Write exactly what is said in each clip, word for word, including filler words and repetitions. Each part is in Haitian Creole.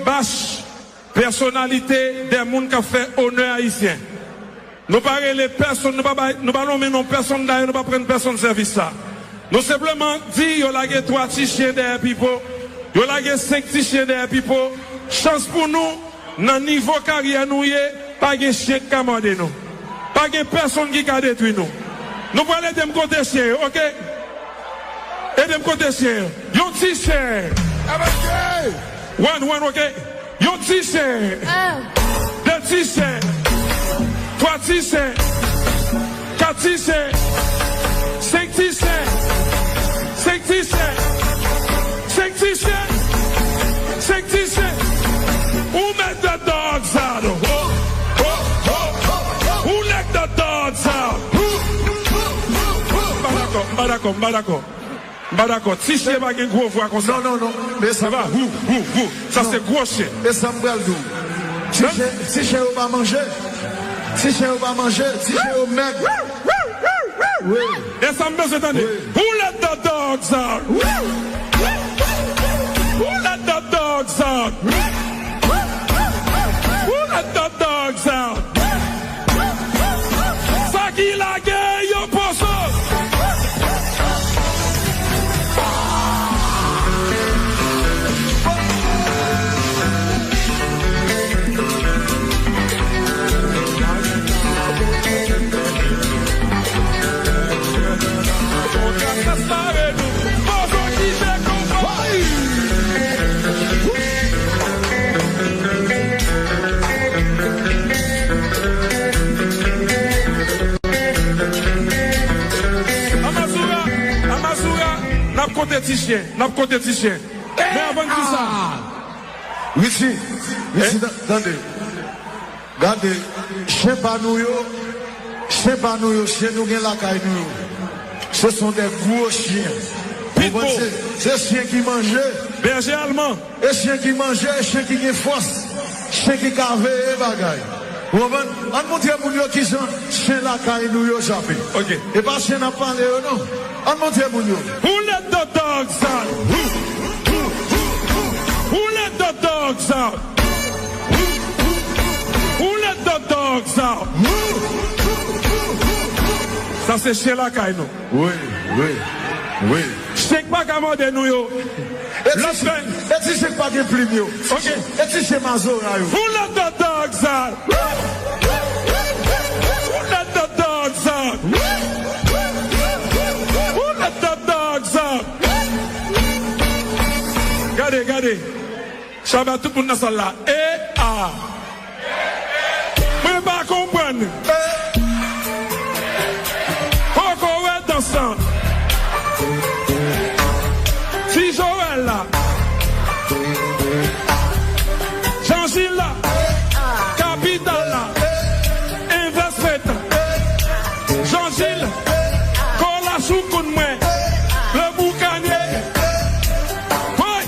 Bach, pèsonalite, de moun k ap fè onè ayisyen. Nou pa rele pèsonn, nou pa bay, nou pa nonmen non pèsonn, dayè nou pa pran pèsonn sèvis sa. Nou senpleman di yo lage twa ti chen dèyè Pipo, yo lage senk ti chen dèyè Pipo. Chans pou nou, nan nivo karyè nou ye, pa gen chen k ka mòde nou. Pa gen pèsonn ki ka detwi nou. Nou pral ede m konte chen yo, oke? Ede m konte chen yo. Yon ti chen. One, one, oke? Yon ti chen. De ti chen. Twa ti chen. Kat ti chen. Senk ti chen. Senk ti chen. Senk ti chen. Senk ti chen. Who let the dogs out? Ho, ho, ho, ho. Who let the dogs out? M pa dakò, m pa dakò, m pa dakò. M pa dakò. Ti chen pa gen gwo vwa konsa. Non, non, non. Men sa pa. Wou, wou, wou. Sa se gwo chen. E sa m pral di w. Ti chen, ti chen yo pa manje. Ti chen yo pa manje. Ti chen yo mèg. Wi. E sa m bezwen tande. Wi. Who let the dogs out? Who let the dogs out? Who let the dogs out? Sa ki lage yo poso. Amazoura, Amazoura, n ap konte ti chen, n ap konte ti chen. Men avan n di sa. Richie, Richie, ta-, tande. Gade, chen pa nou yo, chen pa nou yo, chen nou gen lakay nou yo. Ce sont des gros chiens. Ou konprann? Se, se chen ki manje. Bèje alman. E chen ki manje, e chen ki gen fòs, chen ki ka veye bagay. Ou konprann? Ann montre moun yo kijan chen lakay nou yo jape. Ok. E pa chen n ap pale yo, non. Ann montre moun yo. Who let the dogs out? Who, who, who, who, who let the dogs out? Who, who, who, who let the dogs out? Sa se chen lakay nou. Wi, wi, wi. Chen k pa ka mòde nou yo. E ti chen, e ti chen k pa gen plim yo. Ok. E ti chen mazora yo. Who let the dogs out? Who let the dogs out? Who let the dogs out? Gade, gade. Shabba, tout moun nan sal la. E a. Mwen pa konprann. Poko wè dans lan. Ti Joel la. Jean Gilles la. Kapital la. Investment. Jean Gilles. Kola Choukoun mwen. Le Boucanier. Woy!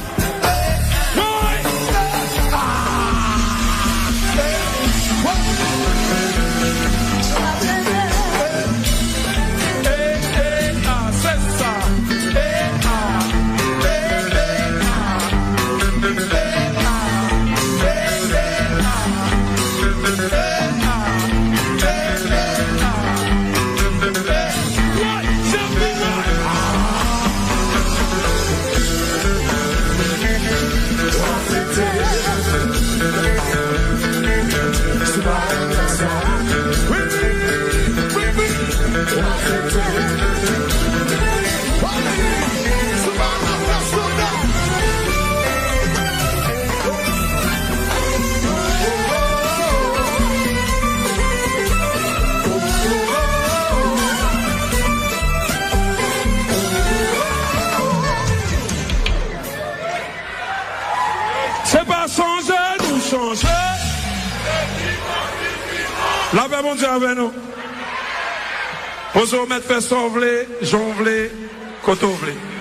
Se pa sonje nou sonje. Lapè Bondye avè nou. Poze w mèt fè sa w vle, jan w vle, kote w vle.